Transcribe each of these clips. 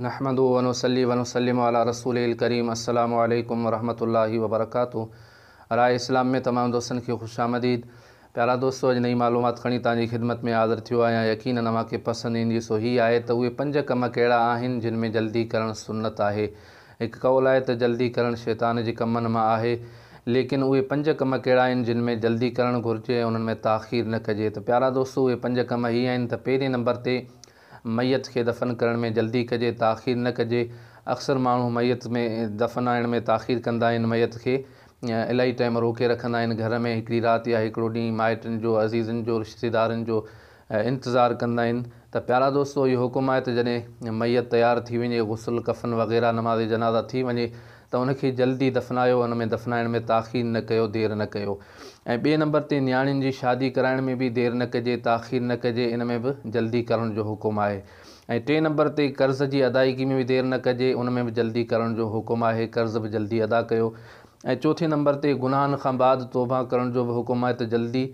نحمده ونصلي ونسلم علي رسوله الڪريم السلام عليڪم ورحمة الله وبرڪاته راء اسلام ۾ تمام دوستن کي خوش آمديد پيارا دوستو اڄ نئين معلومات کڻي توهان جي خدمت ۾ حاضر ٿيو آهيان يقينن اوهان کي پسند ايندي سو هي آهي ته اهي پنج ڪم ڪهڙا آهن جن ۾ جلدي ڪرڻ سنت آهي هڪ قول آهي ته جلدي ڪرڻ شيطان جي ڪمن مان آهي ليڪن اهي پنج ڪم ڪهڙا آهن جن ۾ جلدي ڪرڻ گهرجي ۽ انهن ۾ تاخير نه ڪجي ته پيارا دوستو اهي پنج ڪم هي آهن ته پهرين نمبر تي ميت کي دفن ڪرڻ ۾ جلدي ڪجي، تاخير نه ڪجي. اڪثر ماڻهو ميت ۾ دفنائڻ ۾ تاخير ڪندا آهن، ميت کي الاهي ٽائيم روڪي رکندا آهن، گهر ۾ هڪڙي رات يا هڪڙو ڏينهن مائٽن جو، عزيزن جو، رشتيدارن جو انتظار ڪندا آهن ته پيارا دوستو اهو حڪم آهي ته جڏهن ميت تيار ٿي وڃي، غسل، ڪفن وغيره نماز جنازه ٿي وڃي ته ان کي جلدي دفنايو، ان ۾ دفنائڻ ۾ تاخير نه ڪيو، دير نه ڪيو ۽ ٻئي نمبر تي نياڻين جي شادي ڪرائڻ ۾ به دير نه ڪجي، تاخير نه ڪجي، ان ۾ به جلدي ڪرڻ جو حڪم آهي ۽ ٽئين نمبر تي قرض جي ادائيگي ۾ به دير نه ڪجي، ان ۾ به جلدي ڪرڻ جو حڪم آهي، قرض به جلدي ادا ڪيو ۽ چوٿين نمبر تي گناهن کان بعد توبه ڪرڻ جو به حڪم آهي ته جلدي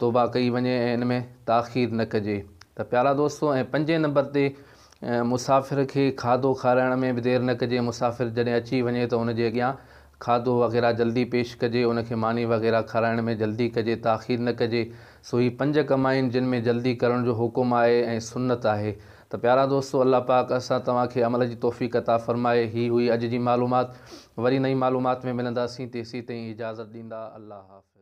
توبه ڪئي وڃي ۽ ان ۾ تاخير نه ڪجي ته پيارا دوستو ۽ پنجين نمبر تي مسافر کي کاڌو کارائڻ ۾ به دير نه ڪجي مسافر جڏهن اچي وڃي ته ان جي اڳيان کاڌو وغيره جلدي پيش ڪجي ان کي ماني وغيره کارائڻ ۾ جلدي ڪجي تاخير نه ڪجي سو هي پنج ڪم آهن جن ۾ جلدي ڪرڻ جو حڪم آهي ۽ سنت آهي ته پيارا دوستو الله پاڪ اسان توهان کي عمل جي توفيق عطا فرمائي هي هئي اڄ جي معلومات وري نئين معلومات ۾ ملنداسين تيسين تائين اجازت ڏيندا الله حافظ.